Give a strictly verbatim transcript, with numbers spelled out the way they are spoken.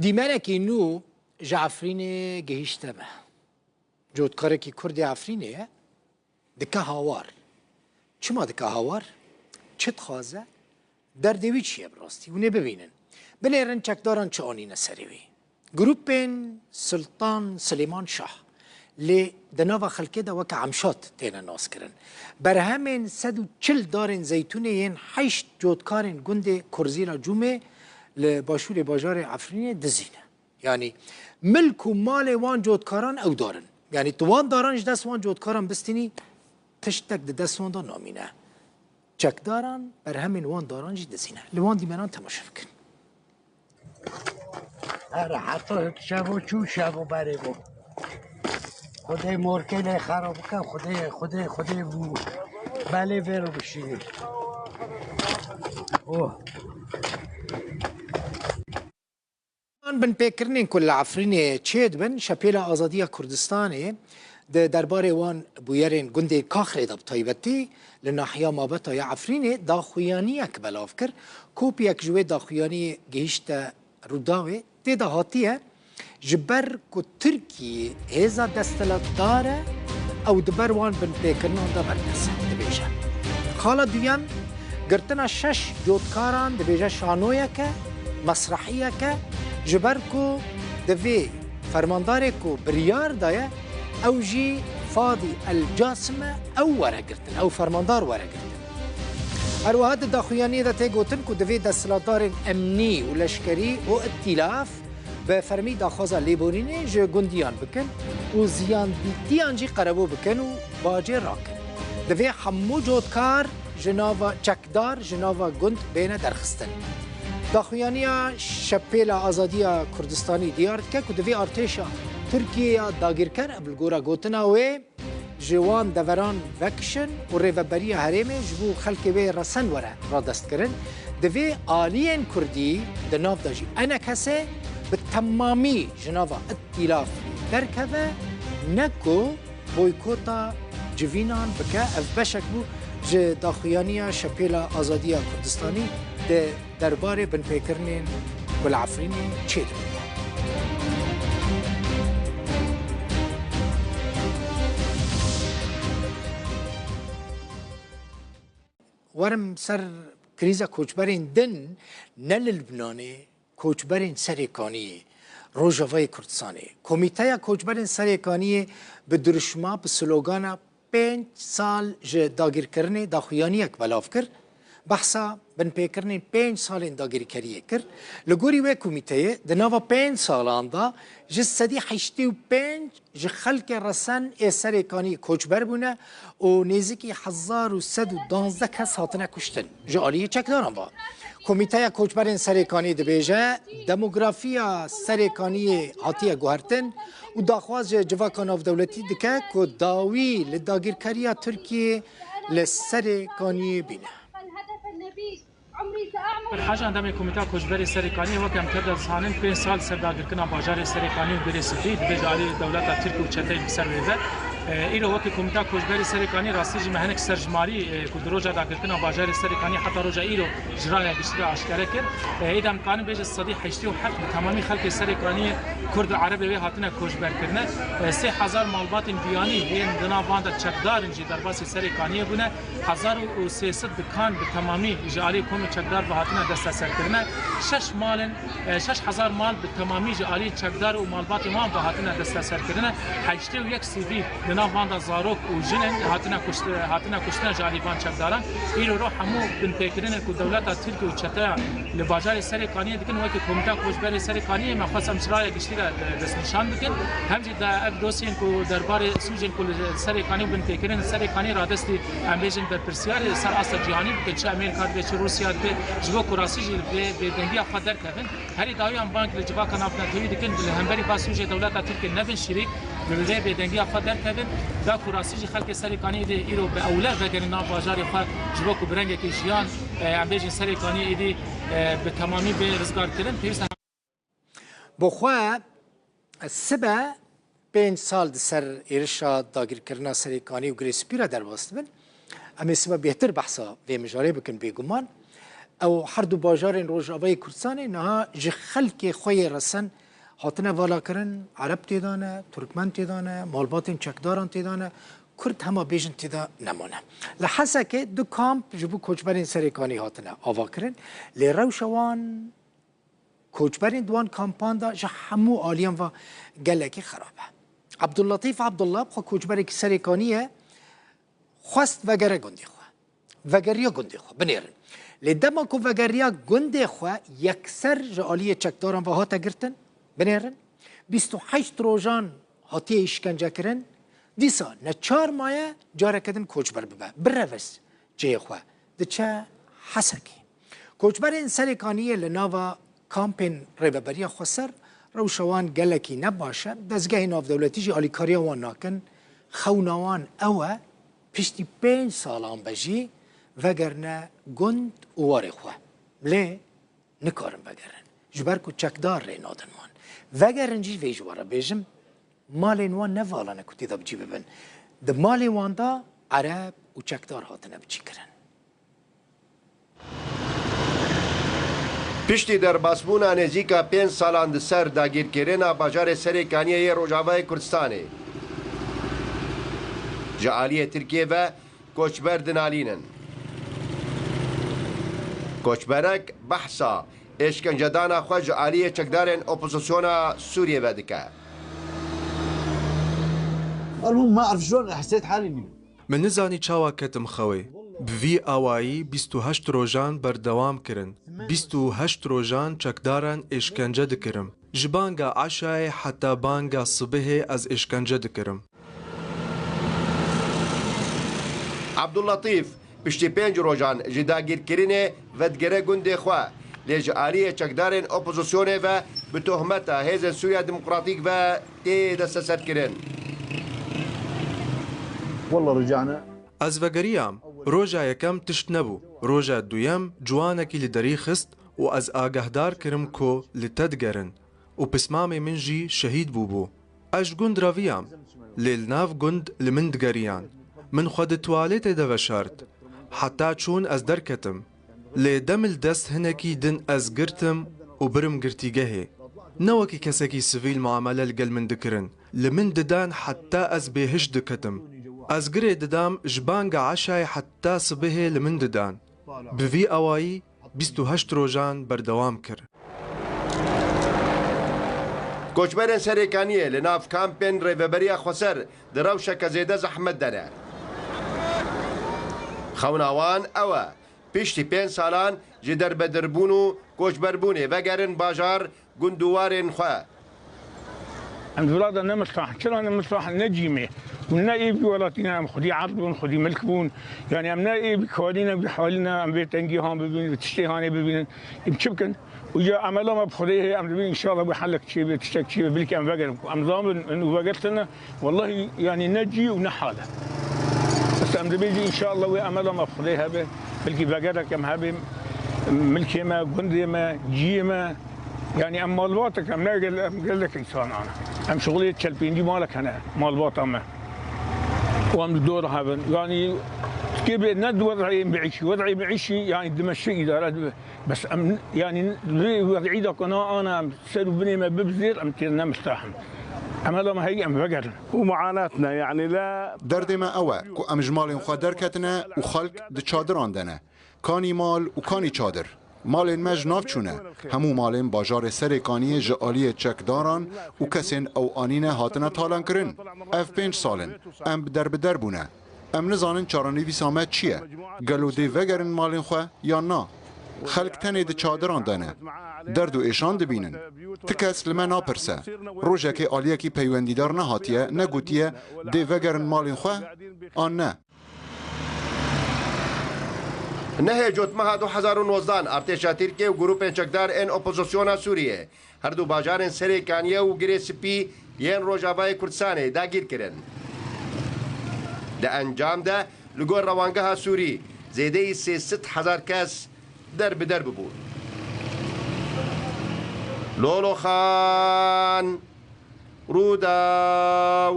Dîmenekî nû ji Efrînê gihîşte me. Cotkarekî Kurdê Efrînê ye. Dike hawar. Çima dike hawar? Çi dixwaze? Derdê wî çi ye bi rastî? Hûn ê bibînin. Binêrin çekdaran çi anîne serê wî. Grûpên Sultan Silêman Şah lê di nava xelkê de weke emşat têne naskirin. Berhemên sed û çil darên zeytûnê yên heşt cotkarên gundê Kurzîla Cûmê li başûrê bajarê Efrînê dizîne. Yanî milk û malê wan cotkaran ew dar in. Yanî tu wan daran ji dest wan cotkaran bistînî, tiştek di dest wan de namîne. Çekdaran berhemên wan daran jî dizîne. Li wan dîmenan temaşe bikin. Here heta şevo çû şevo berê bû. Xwedê morkê lê xera bike, Xwedê, Xwedê, Xwedê bû. Belê vê re bişînî. Oh. Binpêkirinên ku li Efrînê çêdibin, Şepêla Azadiya Kurdistanê di derbarê wan bûyerên gundê Kaxrê de bi taybetî li nahiya Mabeta ya Efrînê daxuyaniyek belav kir. Kopiyek ji wê daxuyaniyê gihîşte Rûdawê. Tê de hatiye, ji ber ku Tirkiyê hêza desthilatdar e, ew di ber wan binpêkirinan de berdest e, dibêje. Xala duyem, girtina şeş cotkaran dibêje şanoyek e, mesrehiyek e, ji ber ku divê fermandarê ku biryar daye, ew jî Fadî El Casim e, ew were girtin, ew fermandar were girtin. Her wiha di daxuyaniyê de tê gotin ku divê desthilatdarên emnî û leşkerî û îtîlaf bi fermî daxwaza lêborînê ji gundiyan bikin û ziyandîtiyan jî qerebû bikin û bacê rakin. Divê hemû cotkar ji nava çekdar ji nava gund bêne derxistin. Daxuyaniya Şepêla Azadiya Kurdistanî diyar dike ku divê artêşa Tirkiyê ya dagirker, ev li gora gotina wê, ji wan deveran vekişin û rêveberiya herêmê ji bo xelkê wê resen were radestkirin. Divê aliyên Kurdî, di nav de jî ENKSê, bi temamî ji nava îtîlafê derkeve, ne ku boykota civînan bike. Ev beşek bû ji daxuyaniya Şepêla Azadiya Kurdistanî di derbarê binpêkirinên ku li Efrînê çêdibin. Werim ser krîza koçberên din, ne li Libnanê, koçberên Serêkaniyê, Rojavayê Kurdistanê. Komîteya Koçberên Serêkaniyê bi dirûşma, bi slogana pênc sal ji dagirkirinê daxuyaniyek belav kir. Behsa binpêkirinên pênc salên dagirkeriyê kir. Li gorî wê komîteyê, di nava pênc salan de ji sedî heştê û pênc ji xelkê resen ê Serêkanî koçber bûne û nêzîkî hezar û sed û duwazdeh kes hatine kuştin ji aliyê çekdaran ve. Komîteya Koçberên Serêkanî dibêje, demografiya Serêkaniyê hatiye guhertin û daxwaz ji civaka navdewletî dike ku dawî li dagirkeriya Tirkiyê li Serêkaniyê bîne. Hacan demê Komîta Koçberê Serêkaniyê, weke em tev de dizanin, pênc sal ser dagirkirina bajarê Serêkanî û Girê Spî, dibêje alî dewleta Tirk û çeteyên bi ser wê ve. E, îro weke Komîta Koçberê Serêkanî rastî jî me hinek serjimarî, e, ku di roja dagirkirina bajarê Serêkanî heta roja îro ji raya giştî re aşkere kir. E, êdî em dikarin bêjin sedî heştê û heft bi temamî xelkê Serêkaniyê Kurd û Erebê wê hatine koçberkirine. E, sê hezar malbatên biyanî yên di nav van de çekdar in jî derbasî Serêkaniyê bûne. Hezar û sê sed dikan bi temamî ji alî komê çekdar ve hatine desteserkirine. Şeş malên, e, şeş hezar mal bi temamî ji alî çekdar û malbatên wan ve hatine desteserkirine. Heştê û yek sivîl, di nav van de zarok û jin in, hatine kuşt-, hatine kuştine ji alî van çekdaran. Îro ro hemû binpêkirinên ku dewleta Tirk û çeteya li bajarê Serêkaniyê dikin, wekî Komîta Koçberê Serêkaniyê me xwest em ji raya giştî re, e, destnîşan bikin. Hem jî de ev dosyên ku derbarê sûcên ku li Serêkanî û binpêkirinên Serêkanî radestî, em bêjin, berpirsiyarê ser asta cîhanî bikin, çi Amerîka dibe, çi Rûsya dibe, ji bo ku rastî jî li vê bêdengiya xwe derkevin. Herî dawî em bang li civaka navnetewî dikin, li hemberî va sûcê dewleta Tirkiyê nebin şirîk, li vê bêdengiya xwe derkevin, da ku rastî jî xelkê Serêkaniyê dê îro bi ewle vegerin nav bajarê xwe, ji bo ku bi rengekî jiyan, e, em bêjin Serêkaniyê êdî, e, bi temamî bê rizgarkirin. Pêwîst e. Bo xwe sibe pênc sal di ser êrişa dagirkirina Serêkanî û Girê Spî re derbas dibin. Em ê sibe bêhtir behsa vê mijarê bikin bêguman. Ew her du bajarên Rojavayê Kurdistanê niha ji xelkê xwe yê resen hatine valakirin, Ereb tê de ne, Turkmen tê de ne, malbatên çekdaran tê de ne, Kurd hema bêjin tê de nemane. Li Hesekê du kamp ji bo koçberên Serêkanî hatine avakirin, lê rewşa wan koçberên di wan kampan de ji hemû aliyan ve gelekî xerab e. Abdulletîf Abdullah, bi xwe koçberekî Serêkanî ye, xwest vegere gundê xwe. Vegeriya gundê xwe, binêrin. Lê dema ku vegeriya gundê xwe yekser ji aliyê çekdaran ve hate girtin, binêrin, bîst û heşt rojan hatiye îşkencekirin, dîsa neçar maye careke din koçber bibe, birevez cihê xwe, diçe Hesekê. Koçberên Serêkaniyê li nava kampên Rêveberiya Xweser rewşa wan gelekî ne baş e, dezgehê navdewletî jî alîkariya wan nakin. Xewna wan ew e, piştî pênc salan be jî vegerine gund û warê xwe. Lê nikarin vegerin. Ji ber ku çekdar rê nadin wan. Vegerin jî vê ji we re bêjim, malên wan ne vala ne ku tê de bi cî bibin. Di malê wan de Ereb û çekdar hatine bi cî kirin. Piştî derbasbûna nêzîka pênc salan di ser dagîrkirina bajarê Serêkaniyê yê Rojavayê Kurdistanê, ji aliyê Tirkiyê ve koçber dinalînin. Koçberek behsa êşkencedana xwe ji aliyê çekdarên opozisyona Sûriyê ve dike. المهم ما أعرف شلون، حسيت حالي إني. Min nizanî çawa ketim xewê. Bi vî awayî bîst û heşt rojan berdewam kirin. Bîst û heşt rojan çekdaran êşkence dikirim. Ji banga eşayê heta banga sibihê ez êşkence dikirim. Abdulletîf piştî pênc rojan ji dagîrkirinê vedigere gundê xwe, lê ji aliyê çekdarên opozisyonê ve bi tohmeta Hêzên Sûriya Demokratîk ve tê desteserkirin. والله رجعنا. Ez vegeriyam. Roja yekem tişt nebû. Roja duyem ciwanekî li derî xist û ez agehdar kirim ku li te digerin û pismamê min jî şehîd bûbû. Ez ji gund reviyam, lê li nav gund li min digeriyan. Min xwe di tuwaletê de veşart. Heta çûn ez derketim. Lê demil dest hinekî din ez girtim û birim girtîgehê. Ne wekî kesekî sivîl muamele li gel min dikirin. Li min didan heta ez bêhiş diketim. Ez girê didam ji banga eşayê heta sibihê li min didan. Bi vî awayî bîst û heşt rojan berdewam kir. Koçberên Serêkaniyê li nav kampên Rêveberiya Xweser di rewşeke zêde zehmet de ne. Xewna wan ew e, piştî pênc salan ji derbedirbûn û koçberbûnê vegerin bajar, gund û warên xwe. Em di vila de ne mistahin. Çira ne mistahin? Ne cî me û ne êvî welatî ne, em xwedî erd bûn, xwedî milk bûn. Yanî em ne êvî karî ne, vî halî ne, em vê tengî han bibînin, vê tiştê hanê bibînin. Em çi bikin? Û ya emela me bi Xwedê heye, em dibînin înşallah wê helek çêbe, tiştek çêbe, belkî em vegerin. Em zabin û vegertine, wellahî yanî ne cî û ne hal e. Bes em dibêjin înşallah wê emela me bi Xwedê hebe, belkî vegerek em hebe, milkê me, gundê me, ciyê me, yanî em malbatek, em ne gel-, em gelek însanan. Em şixulê çelpêncî malek hene, malbata me. Û em li dor hebin. Yanî tikê bê ne di wed'ê meîşî, wed'ê meîşî yanî dimeşe îdare dibe. Bes em, yanî, vê wed'î de ku na ana em ser û binê me bibizêr, em tê ne mistahin. Emela me heyî em vegerin. ومعاناتنا، يعني لا. Derdê me ew e ku em ji malên xwe derketine û xelk di çadiran de ne. Kanî mal û kanî çadir. Malên me ji nav çûne. Hemû malên bajarê Serêkaniyê ji aliyê çekdaran û kesên ew anîne hatine talankirin. Ev pênc sal in. Em bi derbider bûne. Em nizanin çarenivîsa me çi ye. Gelo dê vegerin malên xwe yan na? Xelk tenê di çadiran de ne. Derd û êşan dibînin. Ti kes li me napirse. Rojekê aliyekî peywendîdar nehatiye, negotiye dê vegerin malên xwe an ne. Nehê Cotmeha du hezar û nozdan artêşa Tirkiyê û grûpên çekdar ên opozisyona Sûriyê her du bajarên Serêkaniye û Girê Spî yên Rojavayê Kurdistanê dagîr kirin. Di encam de li gor rewangeha Sûrî zêdeyî sê sed hezar kes der bi der bibûn. Lolo Xan, Rûdaw.